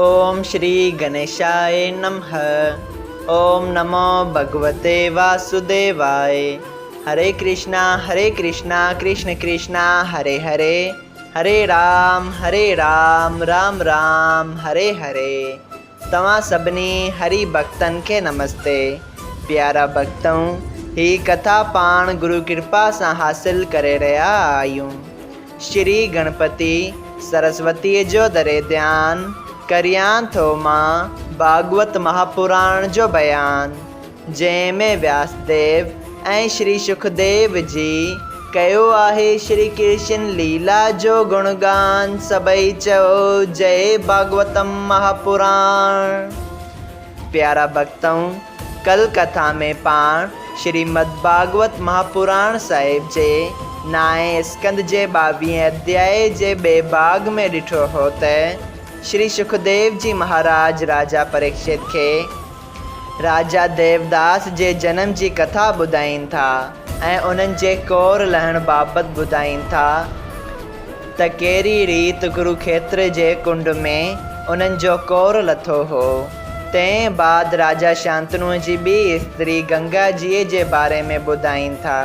اوم شري گنيشاء نمھ اوم نمو ڀڳوتي واسوديواء هري ڪرشنا هري ڪرشنا ڪرشن ڪرشنا هري هري هري رام هري رام رام رام هري هري توهان سڀني هري ڀڳتن کي نمستي پيارا ڀڳتؤ هي ڪٿا پاڻ گرو ڪرپا سان حاصل ڪري رهيا آهيون. شري گڻپتي سرسوتيء جو دري ڌيان، ڪريان ٿو مان ڀاڳوت مهاپراڻ جو بيان، جنهن ۾ وياسديو ۽ شري شڪديو جي ڪيو آهي شري ڪرشن ليلا جو گڻگان، سڀئي چئو جئي ڀاڳوتم مهاپراڻ. پيارا ڀڳتؤ! ڪل ڪٿا ۾ پاڻ شريمد ڀاڳوت مهاپراڻ صاحب جي نائين اسڪنڌ جي ٻاويهين اڌيائي جي ٻئي ڀاڳ ۾ ڏٺو هو ته شري شڪديو جي مهاراج راجا پريڪشت کي راجا ديوداس جي جنم جي ڪٿا ٻڌائين ٿا ۽ انهن جي ڪور لهڻ بابت ٻڌائين ٿا ته ڪهڙي ريت ڪروکيتر جي ڪنڊ ۾ انهن جو ڪور لٿو هو. تنهن بعد راجا شانتنوء جي ٻي استري گنگا جيء جي باري ۾ ٻڌائين ٿا،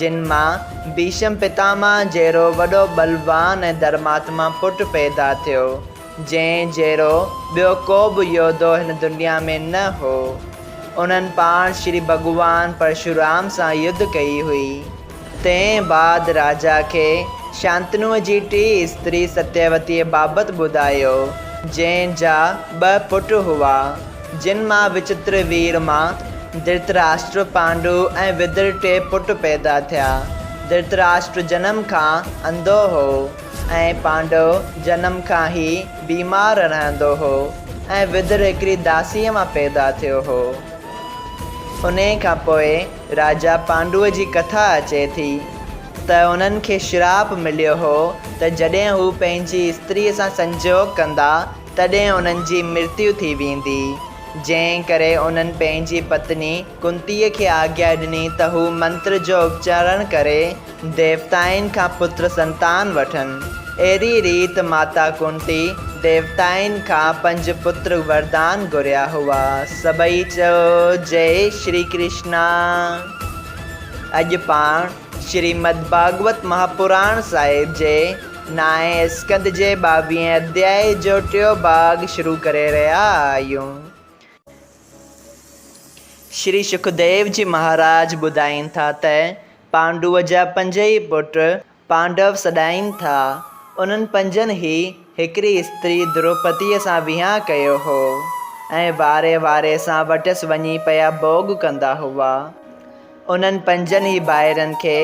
جن مان ڀيشم پتاماه جهڙو وڏو ٻلوان ۽ ڌرماتما پٽ پيدا ٿيو، جنهن جهڙو ٻيو ڪو به يوڌو هن دنيا ۾ نه هو. انهن پاڻ شري ڀڳوان پرشورام سان يڌ ڪئي هئي. تنهن بعد راجا کي شانتنوء جي ٽين استري ستيوتيء بابت ٻڌايو، جنهن جا ٻه پٽ هئا، جن مان وچتر وير مان ڌرتراشٽر، پانڊو ۽ ودر ٽي پٽ پيدا ٿيا. ڌرتراشٽر جنم کان انڌو هو ۽ پانڊو جنم کان ئي بيمار رهندو هو ۽ ودر هڪڙي داسيء مان پيدا ٿيو هو. انهيء کان پوء راجا پانڊوء جي ڪٿا اچي ٿي ته انهن کي شراپ مليو هو ته جڏهن هو پنهنجي استريء سان سنجوڳ ڪندا تڏهن انهن جي مرتيو ٿي ويندي، جنهن ڪري انهن پنهنجي پتني ڪنتيء کي آگيا ڏني ته هو منتر جو اپچارڻ ڪري ديوتائن کان پتر سنتان وٺن. اهڙي ريت ماتا ڪنتي ديوتائن کان پنج پتر وردان گهريا هئا. سڀئي چئو جئي شري ڪرشنا. اڄ پاڻ شريمد ڀاڳوت مهاپراڻ صاحب جي نائين اسڪنڌ جي ٻاويهين اڌيائي جو ٽيون ڀاڳ شروع ڪري رهيا آهيون. شري شڪديو جي مهاراج ٻڌائين ٿا ته پانڊوء جا پنجئي پٽ پانڊو سڏائين ٿا. انهن پنجن ئي هڪڙي استري دروپديء سان وهانء ڪيو هو ۽ واري واري سان وٽس وڃي پيا ڀوڳ ڪندا هئا. انهن پنجن ئي ڀائرن کي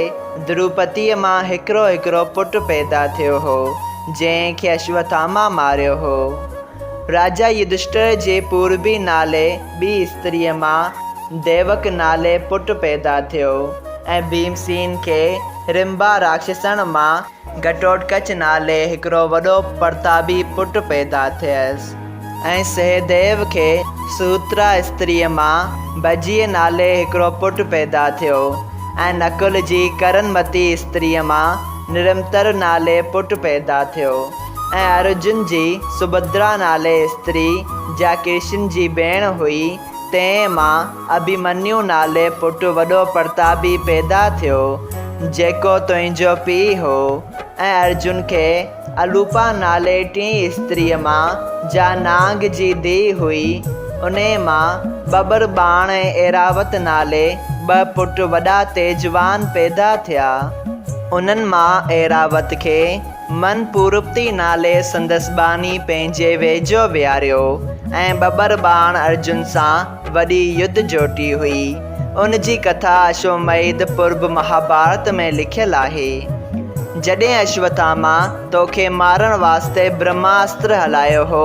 دروپديء مان هڪڙو هڪڙو پٽ پيدا ٿيو هو، جنهن کي اشوٿاما ماريو هو. راجا يڌشٽر جي پوربي نالي ٻي استريء مان ديوڪ نالي پٽ پيدا ٿيو ۽ ڀيمسين کي رنبا راڪشسڻ مان گهٽوٽڪچ نالي هڪڙو وڏو پرتابي پٽ پيدا ٿيس ۽ سهديو کي سوترا استريء مان ڀجيء نالي هڪڙو پٽ پيدا ٿيو ۽ نڪل جي ڪرنمتي استريء مان نرمتر نالي پٽ پيدا ٿيو ۽ ارجن جي سڀدرا نالي استري جا ڪرشن جي ڀيڻ هئي، تنهن مان اڀيمنيو نالي پٽ وڏو پرتابي پيدا ٿيو، جيڪو تنهنجو پيء هو، ۽ ارجن کي الوپا نالي ٽين استريء مان، جا نانگ جي ڌيء هئي، انهيء مان ٻٻر ٻاڻ ۽ ايراوت نالي ٻه پٽ وڏا تيجوان پيدا ٿيا. انهن مان ايراوت کي من پورپتي نالي سندس ٻانهي پنهنجي ويجهو ويهاريو ۽ ٻٻر ٻاڻ ارجن سان وڏي يڌ جوٽي هئي. ان جي ڪٿا اشوميڌ پرب مهاڀارت ۾ لکيل آهي. جڏهن اشوٿاما توکي مارڻ واسطي برهماستر هلايو هو،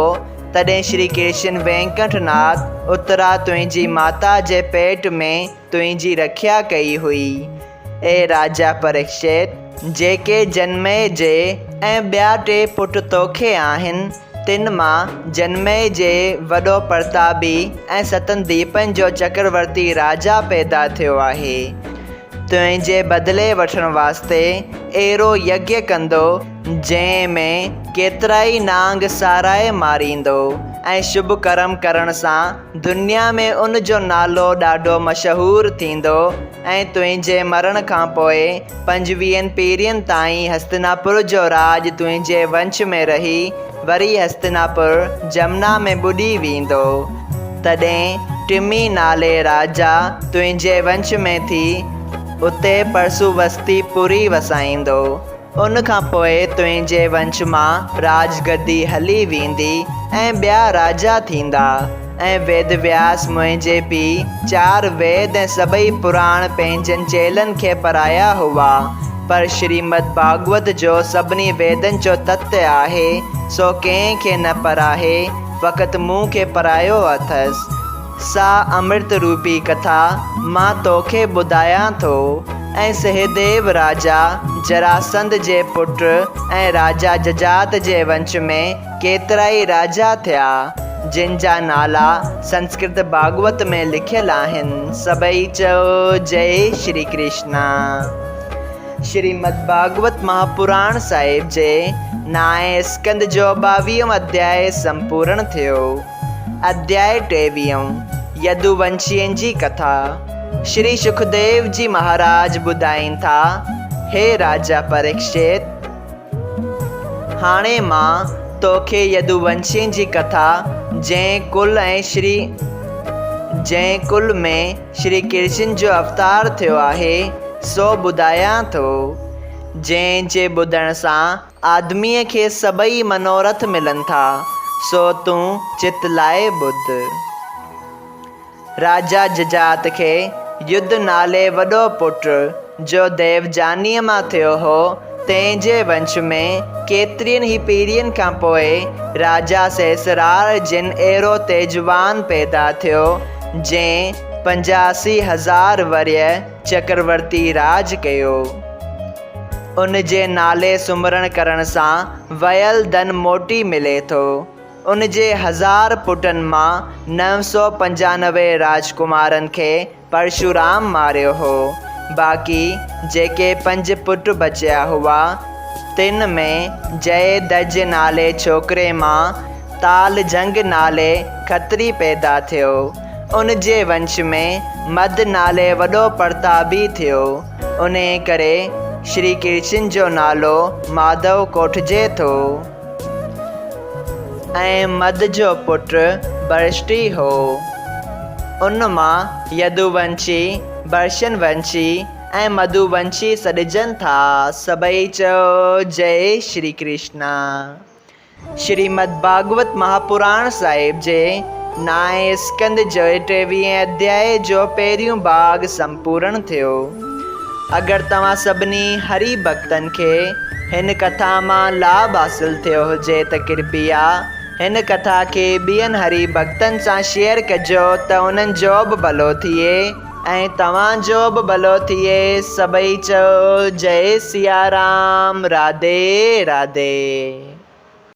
تڏهن شري ڪرشن وينڪنٺ ناٿ اترا تنهنجي ماتا جي پيٽ ۾ تنهنجي رکيا ڪئي هئي. اي راجا پريڪشت! جيڪي جنمي جي ۽ ٻيا ٽي پٽ توکي آهن، تن مان جنمي جي وڏو پرتابي ۽ ستن ديپن جو چڪرورتي راجا پيدا ٿيو آهي. تنهنجي بدلي وٺڻ واسطي اهڙو يگيه ڪندو، جنهن ۾ ڪيترائي نانگ سارائي ماريندو ۽ شڀ ڪرم ڪرڻ سان دنيا ۾ ان جو نالو ڏاڍو مشهور ٿيندو ۽ تنهنجي مرڻ کان پوء پنجويهن پيڙهين تائين هستناپور جو راڄ تنهنجي ونش ۾ رهي وري هستناپور جمنا ۾ ٻڏي ويندو. تڏهن ٽمي نالي راجا تنهنجي ونش ۾ ٿي اتي پرسووستي پوري وسائيندو. ان کان پوء تنهنجي ونش مان راڄگدي هلي ويندي ۽ ٻيا راجا ٿيندا. ۽ ويد وياس منهنجي پيء چار ويد ۽ سڀئي پراڻ پنهنجن چيلن کي پرايا هئا، پر شريمد ڀاڳوت جو سڀني ويدن جو تت آهي، سو ڪنهن کي نه پراهي، فقط مون کي پرايو اٿس. سا امرت روپي ڪٿا مان توکي ٻڌايان ٿو. ۽ سهديو راجا جراسنڌ جي پٽ ۽ راجا ججات جي ونش ۾ ڪيترائي راجا ٿيا، جن جا نالا سنسڪرت ڀاڳوت ۾ لکيل آهن. سڀئي چئو جئي شري ڪرشنا. شريمد ڀاڳوت مهاپراڻ صاحب جي نائين اسڪنڌ جو ٻاويهون اڌياء سمپورڻ ٿيو. اڌياء ٽيويهون، يدوونشين جي ڪٿا. شري شڪديو جي مهاراج ٻڌائين ٿا، هي راجا پريڪشت! هاڻي مان توکي يدوونشين جي ڪٿا، جنهن ڪل ۽ شري جنهن ڪل ۾ شري ڪرشن جو اوتار ٿيو آهي، سو ٻڌايان ٿو، جنهن جي ٻڌڻ سان آدميء کي سڀئي منورٿ ملن ٿا، سو تون چت لائي ٻڌ. راجا ججات کي يڌ نالي وڏو پٽ، جو ديوجانيء مان ٿيو هو، تنهن جي ونش ۾ ڪيترين ئي پيڙهين کان پوء راجا سهسرار جن اهڙو تيجوان پيدا ٿيو، جنهن 85000 ورهيه چڪرورتي راڄ ڪيو. ان جي نالي سمرڻ ڪرڻ سان ويل ڌن موٽي ملي ٿو. ان جي هزار پٽن مان 995 راجڪمارن کي پرشورام ماريو هو. باقي جيڪي پنج پٽ بچيا هئا، تن ۾ جئي دج نالي ڇوڪري مان تال جنگ نالي کتري پيدا ٿيو. ان جي ونش ۾ مد نالي وڏو پرتابي ٿيو. انهيء ڪري شري ڪرشن جو نالو ماڌو ڪوٺجي ٿو. ۽ مد جو پٽ برشٽي هو. ان مان يدوونشي، برشن ونشي ۽ مڌوونشي سڏجن ٿا. سڀئي چئو جئي شري ڪرشنا. شريمد ڀاڳوت مهاپراڻ صاحب جي نائين اسڪنڌ جي ٽيويهين اڌيائي جو پهريون ڀاڳ سمپورڻ ٿيو. اگر توهان سڀني هري ڀڳتن کي هن ڪٿا مان لاڀ حاصل ٿيو هجي ته ڪرپيا هن ڪٿا کي ٻين هري ڀڳتن سان شيئر ڪجو ته انهن جو به ڀلو ٿئي ۽ توهان جو به ڀلو ٿئي سڀئي چئو جئي سيارام راڌي راڌي.